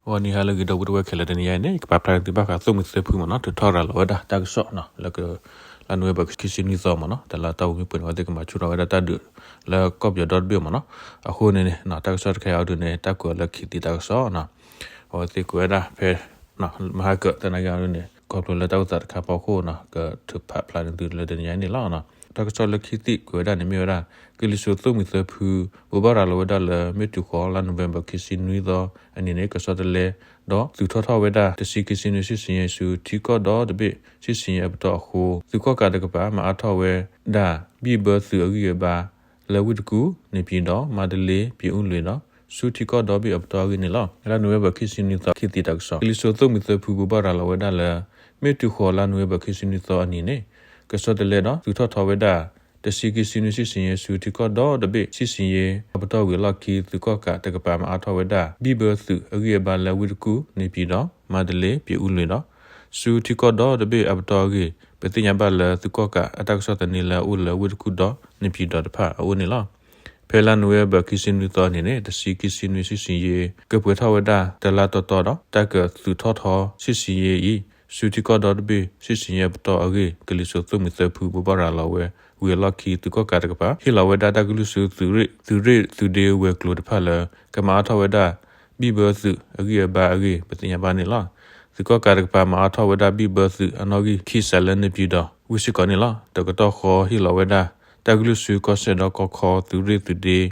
ဂီၤနံၤဟါလၢအဂ့ၤ ဒီပုၢ်ဝဲၢ်ခဲလၢာ်, တနံၤအံၤန့ၣ် ကပာ်ဖျါန့ၢ်သုဘၣ်ဃးသိၣ်မှံၤသၢဖုမ့ၢ်နီၤ, ထုးထီၣ်ရၤလီၤဝဲဒၣ်တၢ်ကစီၣ်နီၤ လၢ လါနိၣ်ဝ့ဘၢၣ် ခံဆံနွံသီမ့ၢ်နီၤ, တၢ်လၢတၢ်အိၣ်မူပှဲၤန့ၣ် အဝဲသ့ၣ်ကမၤဆူၣ်ထီၣ်ဝဲဒၣ်တၢ်ဒုးလၢကီၢ်ပယီၤဒီတဘ့ၣ်မ့ၢ်နီၤ. အဃိန့ၣ်န့ၣ် တၢ်ကစီၣ်တခါအံၤအံၤဒုးန့ၣ် တၢ်ကွဲးအီၤလၢခံသ့ၣ်တၢ်ကစီၣ်နီၤ, အဝဲသ့ၣ်ကွဲးဝဲဒၣ်ဖဲ မဟါကၢၣ်သနာ်က့အံၤဒုးန့ၣ် ခီဖျိလၢတၢ်အိၣ်သးတခါအဖီခိၣ်နီၤ ကထုးဖးဖျါန့ၢ်သုလၢတနံၤအံၤန့ၣ်လီၤ. တၢ်ကစီၣ်လၢခံသ့ၣ်ကွဲးဝဲဒၣ်န့ၣ်မ့ၢ်ဝဲဒၣ် ကလံၤစိးသိၣ်မှံၤသၢဖု ဘိးဘၣ်ရၤလီၤဝဲဒၣ်လၢ မ့ၢ်တုၤဃီၤ လါနိၣ်ဝ့ဘၢၣ် ခံဆံနွံသီအနံၤန့ၣ် ကဆီတလဲ ဒီးသုးထီၣ်ထီၣ်ဝဲဒၣ် တဆံခံဆံနွံ စစ်ဆင်ရေး ဆူထံကီၢ်ဒီတဘ့ၣ် စစ်ဆင်ရေး အပတီၢ်အဃိ သုးကီၣ်ကးတကပၤ မၤအါထီၣ်ဝဲဒၣ် ဘံၣ်ဘၢသုးအဂံၢ်အဘါ လၢဝ့ၢ်တကူၣ်, န့ၣ်ပၠံၣ်ဒီး, မါတလ့, ပၠ့ၣ်အူလွံၢ်ဒီး ဆူထံကီၢ်ဒီဘ့ၣ်အပတီၢ်အဂ့ၢ်န့ၣ်လီၤ. လါနိၣ်ဝ့ဘၢၣ် ခံဆံနွံသီ ခံသ့ၣ်တၢ်ကစီၣ် ကလံၤစိးသိၣ်မှံၤသၢဖု ဘိးဘၣ်ရၤလီၤဝဲဒၣ်လၢ မ့ၢ်တုၤဃီၤ လါနိၣ်ဝ့ဘၢၣ် ခံဆံနွံသီအနံၤန့ၣ် ကဆီတလဲဒီး သုးထီၣ်ထီၣ်ဝဲဒၣ် တဆံခံဆံနွံ စစ်ဆင်ရေး ဆူထံကီၢ်ဒီတဘ့ၣ် စစ်ဆင်ရေး အပတီၢ်ဝံၤအလီၢ်ခံ သုးကီၣ်ကးတကပၤ မၤအါထီၣ်ဝဲဒၣ် ဘံၣ်ဘၢသုးအဂံၢ်အဘါလၢဝ့ၢ်တကူၣ်, န့ၣ်ပၠံၣ်ဒီး, မါတလ့, ပၠ့ၣ်အူလွံၢ်ဒီး ဆူထံကီၢ်ဒီတဘ့ၣ်အပတီၢ်အဂ့ၢ် ပသ့ၣ်ညါဘၣ်လၢ သုးကီၣ်ကးအတၢ်ကစီၣ်သန့လၢအအိၣ်လၢဝ့ၢ်တကူၣ်ဒီး န့ၣ်ပၠံၣ်ဒီးတဖၣ်အအိၣ်န့ၣ်လီၤ. ဖဲလါနိၣ်ဝ့ဘၢၣ် ခံဆံနွံသီအနံၤန့ၣ် တဆံခံဆံနွံ စစ်ဆင်ရေး ကပှဲၤထီၣ်ဝဲဒၣ်တလါတီတီဒီး တၢ်ကသုးထီၣ်ထီ စစ်ဆင်ရေး အံၤ ဆူထံကီၢ်ဒီတဘ့ၣ် စစ်ဆင်ရေး အပတီၢ်အဂ့ၢ် ကလံၤစိးသိၣ်မှံၤသၢဖု ဘိးဘၣ်ရၤလီၤဝဲဝံၤအလီၢ်ခံ သုးကီၣ်ကးတကပၤ ဟ့ၣ်လီၤဝဲဒၣ်တၢ်ကလုၢ်ဆူ သုးရ့ၣ်သုးဒ့ဝဲၤကျိၤတဖၣ်လၢ ကမၤအါထီၣ်ဝဲဒၣ် ဘံၣ်ဘၢသုးအဂံၢ်အဘါအဂ့ၢ် ပသ့ၣ်ညါဘၣ်န့ၣ်လီၤ. သုးကီၣ်ကးတကပၤ မၤအါထီၣ်ဝဲဒၣ်ဘံၣ်ဘၢသုးအနီၣ်ဂံၢ်ခံစးလၢန့ၣ်ပၠံၣ်ဒီး ဝ့ၢ်စ့ၢ်ကီးန့ၣ်လီၤ. တကတီၢ်ဃီဟ့ၣ်လီၤဝဲဒၣ် တၢ်ကလုၢ်ဆူကီၢ်စဲၣ်ဒီးကီၢ်ခီ သုးရ့ၣ်သုးဒ့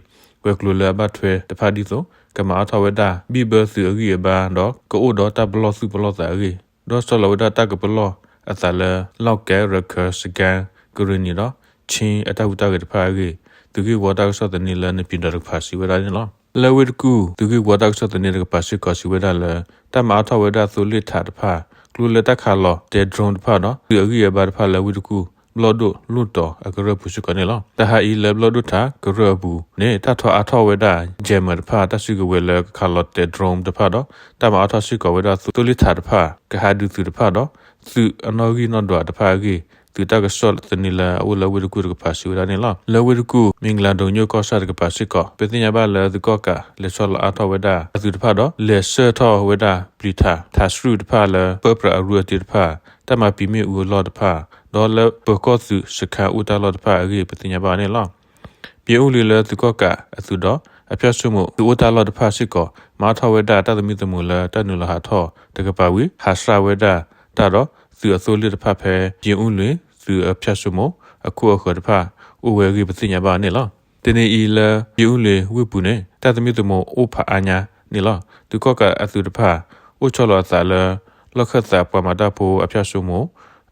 ဝဲၤကျိၤလၢအဘၣ်ထွဲတဖၣ်ဒ်သိး ကမၤအါထီၣ်ဝဲဒၣ် ဘံၣ်ဘၢသုးအဂံၢ်အဘါဒီး ကအိၣ်ဒီးတၢ်ပလီၢ်သူၣ်ပလီၢ်သးအဂ့ၢ် ဒီးဆီလီၤဝဲဒၣ်တၢ်ကပလီၢ်အသးလၢ လီၢ်ကဲ ရခၢၣ် စကဲၣ် ကရ့ၣ်နံၤဒီး ခ့ၣ် အတၢ်ဟူးတၢ်ဂဲၤတဖၣ်အဂ့ၢ် သုးဂ့ၢ်ဝီတၢ်ကစီၣ်သန့လၢန့ၣ်ပၠံၣ်ဒီးတကပၤစံးဝဲဒၣ်န့ၣ်လီၤ. လၢဝ့ၢ်တကူၣ် သုးဂ့ၢ်ဝီတၢ်ကစီၣ်သန့တကပၤစ့ၢ်ကီးစံးဝဲဒၣ်လၢ တၢ်မၤအါထီၣ်ဝဲဒၣ်သိလ့ၣ်ထးတဖၣ် ကျိလၢတၢ်ခးလီၤတဲ drone တဖၣ်ဒီး သုးအဂံၢ်အဘါတဖၣ်လၢဝ့ၢ်တကူၣ် ဘျီၣ်ဒိၣ်လိၣ်တီၤအကရၢၢ်ပူၤစ့ၢ်ကီးန့ၣ်လီၤ. တဟါအံၤလၢဘျီၣ်ဒိၣ်ထးကရၢၢ်အပူၤန့ၣ် တၢ်ထီအါထီၣ်ဝဲဒၣ် jammer တဖၣ် တၢ်စုကဝဲၤလၢကခးလီၤတဲ drone တဖၣ်ဒီး တၢ်မၤအါထီၣ်စ့ၢ်ကီးဝဲဒၣ်သိလ့ၣ်ထးတဖၣ် ကဟးဒုးသုးတဖၣ်ဒီး သုးအနီၣ်ဂံၢ်နီၣ်ဒွးတဖၣ်အဂ့ၢ် သုးတၢ်ကစီၣ်သန့လၢအအိၣ်လၢဝ့ၢ်တကူၣ်တကပၤစံးဝဲဒၣ်န့ၣ်လီၤ. လၢဝ့ၢ်တကူၣ် မ့ၢ်ကလၤဒိၣ်ညိၣ်ကီၢ်ဆၣ်တကပၤစ့ၢ်ကီး ပသ့ၣ်ညါဘၣ်လၢသုးကီၣ်ကး လဲၤဆီလီၤအါထီၣ်ဝဲဒၣ်အသုးတဖၣ်ဒီး လဲၤဆှၢထီၣ်ဝဲဒၣ်ပျံၤထး ထးစရူၣ်တဖၣ်လၢ ပၢပြးအရူအတ့တဖၣ် တၢ်မၤပံာ်မ့ၣ်အူအလီၢ်တဖၣ် ဒီးလၢပၢၤကီၢ်သုးစခါအိၣ်တၢ်လီၢ်တဖၣ်အဂ့ၢ် ပသ့ၣ်ညါဘၣ်န့ၣ်လီၤ. ပၠ့ၣ်အူလံလၢသုးကီၣ်ကးအသုးဒီး အဖၠၣ်စိမိၤ သုးအိၣ်တၢ်လီၢ်တဖၣ်စ့ၢ်ကီး မၤအါထီၣ်ဝဲဒၣ်တၢ်သမံသမိးလၢတၢ်နုာ်လီၤဟးထီၣ်တကပၤဝံၤ ဟးဆှၣ်ဝဲဒၣ်တၢ်ဒီး သုးအသိလ့ၣ်တဖၣ်ဖဲ ပၠ့ၣ်အူလံ သုးအဖၠၣ်စိမိၤ အခိၣ်အဃၢၤတဖၣ် အိၣ်ဝဲအဂ့ၢ် ပသ့ၣ်ညါဘၣ်န့ၣ်လီၤ. တနံၤအံၤလၢ ပၠ့ၣ်အူလံဝ့ၢ်ပူၤန့ၣ် တၢ်သမံသမိးအိၣ်ဖးအါညါန့ၣ်လီၤ. သုးကီၣ်ကးအသုးတဖၣ် အိၣ်ဆီလီၤအသးလၢ လီၢ်ခၢၣ်သးပှၤမၤတၢ်ဖိအဖၠၣ်စိမိၤ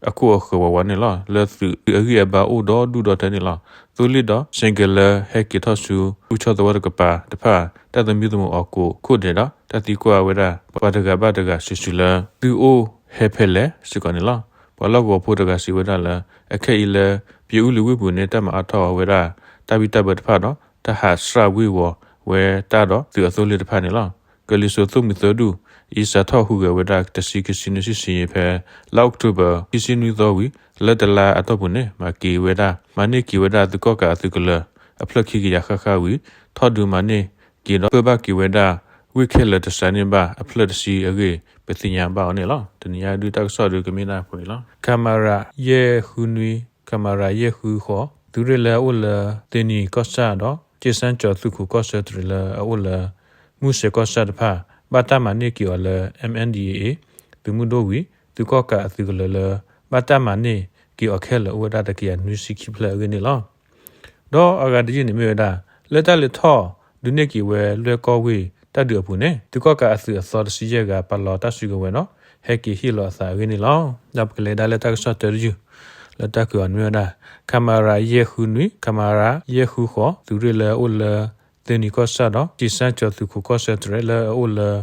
အခိၣ်အဃၢၤဝးဝးန့ၣ်လီၤ. လၢသုးအဂံၢ်အဘါအိၣ်ဒီဒူၣ်ဒီထၢန့ၣ်လီၤ. သိလ့ၣ်ဒီး စ့ကဲၤလၢဟဲက့ၤထီၣ်ဆူ ဘူၣ်ဆီသဝီတကပၤတဖၣ် တၢ်သမံသမိးအီၤကိးခိၣ်ဒဲးဒီး တၢ်သံကွၢ်ဝဲဒၣ် ပှၤတဂၤဘၣ်တဂၤစုာ်စုာ်လၢ သုအိၣ်ဟဲဖဲလဲၣ်စ့ၢ်ကီးန့ၣ်လီၤ. ပှၤလီၢ်ကဝီၤဖိတဂၤစံးဝဲဒၣ်လၢ အခဲအံၤလၢ ပၠ့ၣ်အူလံဝ့ၢ်ပူၤန့ၣ် တၢ်မၤအါထီၣ်ဝဲဒၣ် တၢ်ဘံၣ်တၢ်ဘၢတဖၣ်ဒီး တၢ်ဟးဆှၣ်ဝ့ၢ်ဝီၤဝဲတၢ်ဒီးသုးအသိလ့ၣ်တဖၣ်န့ၣ်လီၤ. ကလံၤစိးသိၣ်မှံၤသၢဒူၣ်အံၤ စးထီၣ်ဟူးဂဲၤဝဲဒၣ် တဆံခံဆံနွံ စစ်ဆင်ရေး ဖဲ လါအီးကထိဘၢၣ် ခံဆံနွံသီဝံၤ လၢတလါအတီၢ်ပူၤန့ၣ် မၤက့ၤဝဲဒၣ် မၤန့ၢ်က့ၤဝဲဒၣ်သုးကီၣ်ကးအသုးကလၢၤ အဖျၢၣ်ခံကယၤဃၣ်ဃၣ်ဝံၤ ထီၣ်ဒုးမၤန့ၢ်က့ၤဒီး ပၢၢ်ဘၣ်က့ၤဝဲဒၣ် ဝ့ၢ်ခဲလၢာ်တစှၤန့ၢ်ဘၣ်အဖျၢၣ်တဆံအဂ့ၢ် ပသ့ၣ်ညါဘၣ်အီၤန့ၣ်လီၤ. တနံၤအံၤဒုးတၢ်ကစီၣ်ဒုးကမ့ၢ်ဒၣ်အဖဲအံၤလီၤ. ခမရ ယဲၢ်ဃုနွံ ခမရ ယဲၢ်ဃုဃိး သုးရ့ၣ်လၢအအိၣ်လၢ သ့နံၤကီၢ်ဆၣ်ဒီး ကၠ့ၣ်စၣ်ကၠီၤသုးခိးကီၢ်ဆၢတြဲၤလၢအအိၣ်လၢ မူစဲးကီၢ်ဆၣ်တဖၣ် ဘၣ်တၢ်မၤန့ၢ်က့ၤအီၤလၢ MNDAA သုးမုၢ်ဒိၣ်ဝံၤ သုးကီၣ်ကးအသုးကလၢၤလၢ ဘၣ်တၢ်မၤန့ၢ်က့ၤအီၤခဲလၢာ်အိၣ်ဝဲဒၣ်တကယၤနွံဆံခံဖျၢၣ်အဂ့ၢ်န့ၣ်လီၤ. ဒီးအဂၤတယုၢ်န့ၣ်မ့ၢ်ဝဲဒၣ် လၢတၢ်လဲၤထီၣ်ဒုးန့ၢ်က့ၤဝဲလွဲၢ်ကီၢ်ဝ့ၢ်တၢ်ဒုးအပူၤန့ၣ် သုးကီၣ်ကးအသုးအသီတဆံယဲၢ်ဂၤ ပာ်လီၤတၢ်စုကဝဲၤဒီး ဟဲက့ၤဟ့ၣ်လီၤအသးအဂ့ၢ်န့ၣ်လီၤ. ဒီးပကလဲၤဒၣ်လၢတၢ်ကစီၣ်တၢတယုၢ် လၢတၢ်ကွဲးအီၤန့ၣ်မ့ၢ်ဝဲဒၣ် ခမရ ယဲၢ်ဃုနွံ ခမရ ယဲၢ်ဃုဃိး သုးရ့ၣ်လၢအအိၣ်လၢ သ့နံၤကီၢ်ဆၣ်ဒီး ကၠ့ၣ်စၣ်ကၠီၤသုးခိးကီၢ်ဆၢတြဲၤလၢအအိၣ်လၢ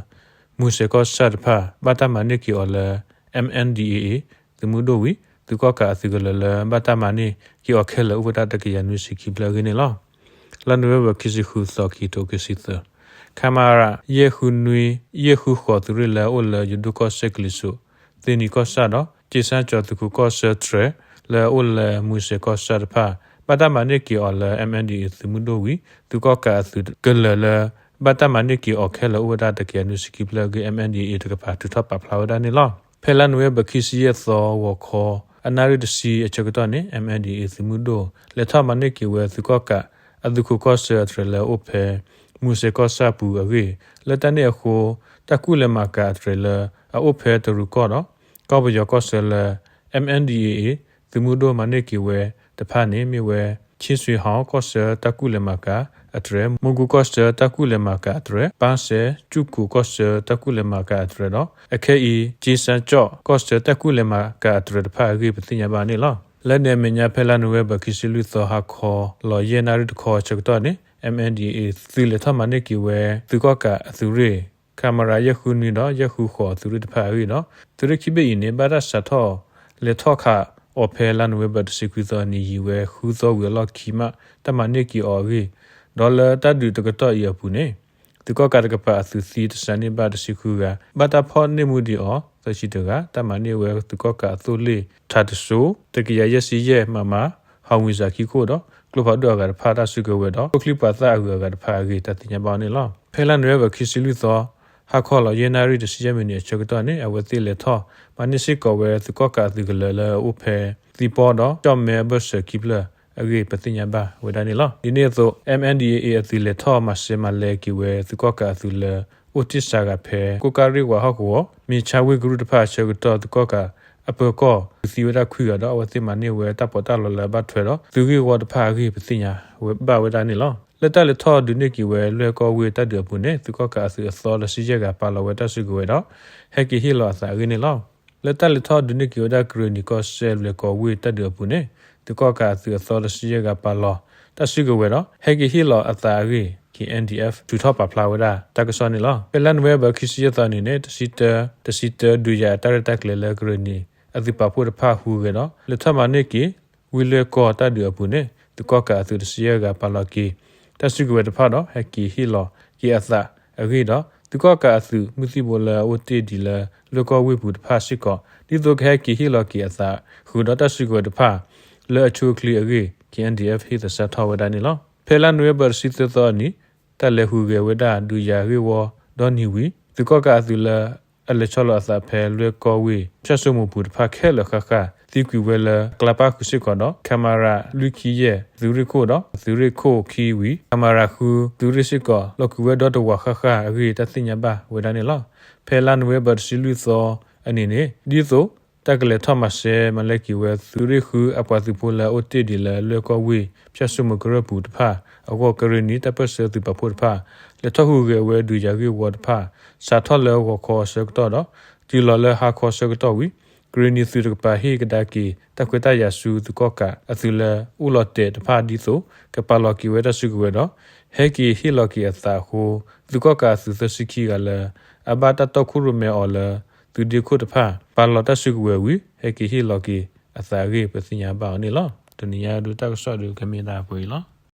မူစဲးကီၢ်ဆၣ်တဖၣ် ဘၣ်တၢ်မၤန့ၢ်က့ၤအီၤလၢ MNDAA သုးမုၢ်ဒိၣ်ဝံၤ သုးကီၣ်ကးအသုးကလၢၤလၢ ဘၣ်တၢ်မၤန့ၢ်က့ၤအီၤခဲလၢာ်အိၣ်ဝဲဒၣ်တကယၤနွံဆံခံဖျၢၣ်အဂ့ၢ်န့ၣ်လီၤ. လါနိၣ်ဝ့ဘၢၣ် ခံဆံဃုသီ ခံကထိခံဆံသၢ ခမရ ယဲၢ်ဃုနွံ ယဲၢ်ဃုဃိး သုးရ့ၣ်လၢအအိၣ်လၢယဒိၣ်ကီၢ်စဲၣ်ကလံၤစိး သ့နံၤကီၢ်ဆၣ်ဒီး ကၠ့ၣ်စၣ်ကၠီၤသုးခိးကီၢ်ဆၢတြဲၤ လၢအအိၣ်လၢမူစဲးကီၢ်ဆၣ်တဖၣ် ဘၣ်တၢ်မၤန့ၢ်က့ၤအီၤလၢ MNDAA သုးမုၢ်ဒိၣ်ဝံၤ သုးကီၣ်ကးအသုးကလၢၤလၢ ဘၣ်တၢ်မၤန့ၢ်က့ၤအီၤခဲလၢာ်အိၣ်ဝဲဒၣ်တကယၤနွံဆံခံဖျၢၣ်အဂ့ၢ် M N D A A တကပၤထုးထီၣ်ပာ်ဖျါဝဲဒၣ်န့ၣ်လီၤ. ဖဲလါနိၣ်ဝ့ဘၢၣ်ခံဆံယဲၢ်သီ ဂီၤခီ အနၣ်ရံၣ်တဆံအဆၢကတီၢ်န့ၣ် M N D A A သုးမုၢ်ဒိၣ် လဲၤထီၣ်မၤန့ၢ်က့ၤဝဲသုးကီၣ်ကး အသုးခိၣ်ကီၢ်ဆၢအတြဲၤလၢအအိၣ်ဖဲ မူစဲးကီၢ်ဆၣ်ပူၤအဂ့ၢ်, လၢတၢ်န့ၣ်အဃိ တၢ်ကူၣ်လဲၤမၤကၤအတြဲၤလၢအအိၣ်ဖဲတရူးကီၢ်ဒီး ကီၢ်ပယီၤကီၢ်ဆၢလၢ M N D A A သုးမုၢ်ဒိၣ်မၤန့ၢ်က့ၤဝဲတဖၣ်န့ၣ် မ့ၢ်ဝဲ ခၠံၣ်ဆွ့ဟီၣ် ကီၢ်ဆၢတၢ်ကူၣ်လဲၤမၤကၤအတြဲၤ, မူကူကီၢ်ဆၢတၢ်ကူၣ်လဲၤမၤကၤအတြဲၤ, ပၣ်စဲၣ်ကၠူၣ်ကိးကီၢ်ဆၢတၢ်ကူၣ်လဲၤမၤကၤအတြဲၤဒီး အခဲအံၤ ကၠ့စၣ်ကၠီၣ် ကီၢ်ဆၢတၢ်ကူၣ်လဲၤမၤကၤအတြဲၤတဖၣ်အဂ့ၢ် ပသ့ၣ်ညါဘၣ်န့ၣ်လီၤ. လၢန့ၣ်အမဲာ်ညါ ဖဲလါနိၣ်ဝ့ဘၢၣ်ခံဆံလွံၢ်သီ ဟါခီလီၤယဲၢ်နၣ်ရံၣ်တခီအဆၢကတီၢ်န့ၣ် M N D A A သုးလဲၤထီၣ်မၤန့ၢ်က့ၤဝဲ သုးကီၣ်ကးအသုးရ့ၣ် ခမရ ယဲၢ်ဃုနွံဒီး ယဲၢ်ဃုဃိး အသုးရ့ၣ်တဖၣ်အဂ့ၢ်ဒီး သုးရ့ၣ်ခံဘ့ၣ်အံၤန့ၣ် ဘၣ်တၢ်စးထီၣ်လဲၤထီၣ်ခးအီၤဖဲလါနိၣ်ဝ့ဘၢၣ်တဆံခွံသီ နံၤယံာ်ဝဲဃုသီဝံၤအလီၢ်ခံမး တၢ်မၤန့ၢ်က့ၤအီၤအဂ့ၢ်, ဒီးလၢတၢ်ဒုးတကတီၢ်အံၤအပူၤန့ၣ် သုးကီၣ်ကးတကပၤအသုးသံတစှၤန့ၢ်ဘၣ်တဆံဃုဂၤ, ဘၣ်တၢ်ဖီၣ်န့ၢ်မူဒံးအီၤ သၢဆံတဂၤ, တၢ်မၤန့ၢ်ဝဲသုးကီၣ်ကးအသိၣ်လ့ၣ် ထးတစိၤ တကယၤယဲၢ်ဆံယဲၢ် မမ ဟီၣ်ဝံၣ်စၢ်ခံခိၣ်ဒီး ကျိဖးဒိၣ်အဂၤတဖၣ် တၢ်စုကဝဲၤဒီး ကျိချံပှာ်သၣ်အဂုၤအဂၤတဖၣ်အဂ့ၢ် တၢ်သ့ၣ်ညါဘၣ်အီၤန့ၣ်လီၤ. ဖဲလါနိၣ်ဝ့ဘၢၣ်ခံဆံလွံၢ်သီ ဟါခီလီၤယဲၢ်နၣ်ရံၣ်တဆံယဲၢ်မံးနံးအဆၢကတီၢ်န့ၣ် အဝဲသ့ၣ်လဲၤထီၣ်မၤန့ၢ်စ့ၢ်ကီးဝဲသုးကီၣ်ကးအသုးကလၢၤလၢအအိၣ်ဖဲ သံပီဒီး ကၠီၣ်မဲအဘၢၣ်စၢၤခံဖျၢၣ်အဂ့ၢ် ပသ့ၣ်ညါဘၣ်ဝဲဒၣ်န့ၣ်လီၤ. ဒ်န့ၣ်အသိး M N D A A အသုးလဲၤထီၣ်မၤစၢၤမၤလဲၤက့ၤဝဲသုးကီၣ်ကးအသုးလၢ အိၣ်တ့ၢ်စှၤဂၤဖဲ ကိးကၣ်ရ့ၣ်ဝးဟီၣ်ကဝီၤ မ့ၢ်ဆါဝ့ၢ်ကရူၢ်တဖၣ်အဆၢကတီၢ် သုးကီၣ်ကးအပၢၤကီၢ် သုးသံဝဲဒၣ်ခွံဂၤဒီး အဝဲသ့ၣ်မၤန့ၢ်ဝဲတၢ်ပီးတၢ်လီလၢအဘၣ်ထွဲဒီး သုးဂ့ၢ်ဝီတဖၣ်အဂ့ၢ် ပသ့ၣ်ညါဝဲဘၣ်ဝဲဒၣ်န့ၣ်လီၤ. လၢတၢ်လဲၤထီၣ်ဒုးန့ၢ်က့ၤဝဲလွဲၢ်ကီၢ်ဝ့ၢ်တၢ်ဒုးအပူၤန့ၣ် သုးကီၣ်ကးအသုးအသီတဆံယဲၢ်ဂၤပာ်လီၤဝဲတၢ်စုကဝဲၤဒီး ဟဲက့ၤဟ့ၣ်လီၤအသးအဂ့ၢ်န့ၣ်လီၤ. လၢတၢ်လဲၤထီၣ်ဒုးန့ၢ်က့ၤဝဲဒၣ်ကရ့ၣ်နံၤကီၢ်စဲၣ်လွဲၢ်ကီၢ်ဝ့ၢ်တၢ်ဒုးအပူၤန့ၣ် သုးကီၣ်ကးအသုးအသီတဆံယဲၢ်ဂၤပာ်လီၤတၢ်စုကဝဲၤဒီး ဟဲက့ၤဟ့ၣ်လီၤအသးအဂ့ၢ် K N D F ထုးထီၣ်ပာ်ဖျါဝဲဒၣ်တၢ်ကစီၣ်န့ၣ်လီၤ. ဖဲလါနိၣ်ဝ့ဘၢၣ်ခံဆံယဲၢ်သီနံၤန့ၣ် တဆံတၢ တဆံတၢ ဒုးယၤအတၢ်ရဲၣ်တၢ်ကျဲၤလၢကရ့ၣ်နံၤအသုးပာ်ဖှိၣ်တဖၣ်ဟူးဂဲၤဒီး လဲၤထီၣ်မၤန့ၢ်က့ၤ ဝ့ၢ်လွဲၢ်ကီၢ်တၢ်ဒုးအပူၤန့ၣ် သုးကီၣ်ကးအသုးတဆံယဲၢ်ဂၤပာ်လီၤက့ၤ တၢ်စုကဝဲၤတဖၣ်ဒီး ဟဲက့ၤဟ့ၣ်လီၤက့ၤအသးအဂ့ၢ်ဒီး သုးကီၣ်ကးအသုးမုၢ်သံၣ်ဘိလၢအအိၣ်တ့ၢ်ဒံးလၢလွဲၢ်ကီၢ်ဝ့ၢ်ပူၤတဖၣ်စ့ၢ်ကီး ဒ်သိးကဟဲက့ၤဟ့ၣ်လီၤက့ၤအသးဃုာ်ဒီးတၢ်စုကဝဲၤတဖၣ် လၢအဆိအချ့အဂ့ၢ် K N D F ဟ့ၣ်သဆၣ်ထီၣ်ဝဲဒၣ်န့ၣ်လီၤ. ဖဲလါနိၣ်ဝ့ဘၢၣ်တဆံသၢသီအနံၤ တၢ်လဲၤဟူးဂဲၤဝဲဒၣ်ဒုးယၤဂ့ၢ်ဝီဒီနံၤဝံၤ သုးကီၣ်ကးအသုးလၢ အလဲၤဆီလီၤအသးဖဲလွဲၢ်ကီၢ်ဝ့ၢ် ဖၠၣ်စိမိၤပူၤတဖၣ်ခဲလၢာ်ဃၣ်ဃၣ် သံကွံာ်ဝဲလၢအကျါပၣ်ဃုာ်စ့ၢ်ကီးဒီး ခမရ လွံၢ်ခံယဲၢ် သုးရ့ၣ်ခိၣ်ဒီး သုးရ့ၣ်ခိၣ်ခံဝံၤ ခမရ ဃု သုးရ့ၣ်စ့ၢ်ကီး လီၤကွံာ်ဝဲဒီတဝာ်ဃၣ်ဃၣ်အဂ့ၢ် တၢ်သ့ၣ်ညါဘၣ်ဝဲဒၣ်န့ၣ်လီၤ. ဖဲလါနိၣ်ဝ့ဘၢၣ်တဆံလွံၢ်သီအနံၤန့ၣ် ဒ်သိး တၢ်ကလဲၤထီၣ်မၤစၢၤမၤလဲၤက့ၤဝဲသုးရ့ၣ်ဃုအပှၤသုးဖိလၢအအိၣ်တ့ၢ်ဒံးလၢလွဲၢ်ကီၢ်ဝ့ၢ် ဖၠၣ်စိမိၤကရၢၢ်ပူၤတဖၣ်အဂီၢ် ကရ့ၣ်နံၤတၢ်ပၢၢ်ဆၢသုးပာ်ဖှိၣ်တဖၣ် လဲၤထီၣ်ဟူးဂဲၤဝဲဒုးယၤဂ့ၢ်ဝီတဖၣ် စးထီၣ်လၢဂီၤခီအဆၢကတီၢ်ဒီး တုၤလီၤလၢဟါခီအဆၢကတီၢ်ဝံၤ ကရ့ၣ်နံၤသုးတကပၤဟ့ၣ်ကဒါက့ၤ တၢ်ခွဲးတၢ်ယာ်ဆူသုးကီၣ်ကးအသုးလၢအိၣ်လီၤတဲာ်တဖၣ်ဒ်သိး ကပာ်လီၤက့ၤဝဲတၢ်စုကဝဲၤဒီး ဟဲက့ၤဟ့ၣ်လီၤက့ၤအသးအဃိ သုးကီၣ်ကးအသုးသၢဆံခံဂၤလၢ အဘၣ်တၢ်တီခိၣ်ရိၣ်မဲအီၤလၢ သုးဒ့ခိၣ်တဖၣ် ပာ်လီၤတၢ်စုကဝဲၤဝံၤ ဟဲက့ၤဟ့ၣ်လီၤက့ၤအသးအဂ့ၢ် ပသ့ၣ်ညါဘၣ်အီၤန့ၣ်လီၤ. တနံၤညါဒုးတၢ်ကစီၣ်ဒုးကမ့ၢ်ဒၣ်ပှဲၤအံၤလီၤ.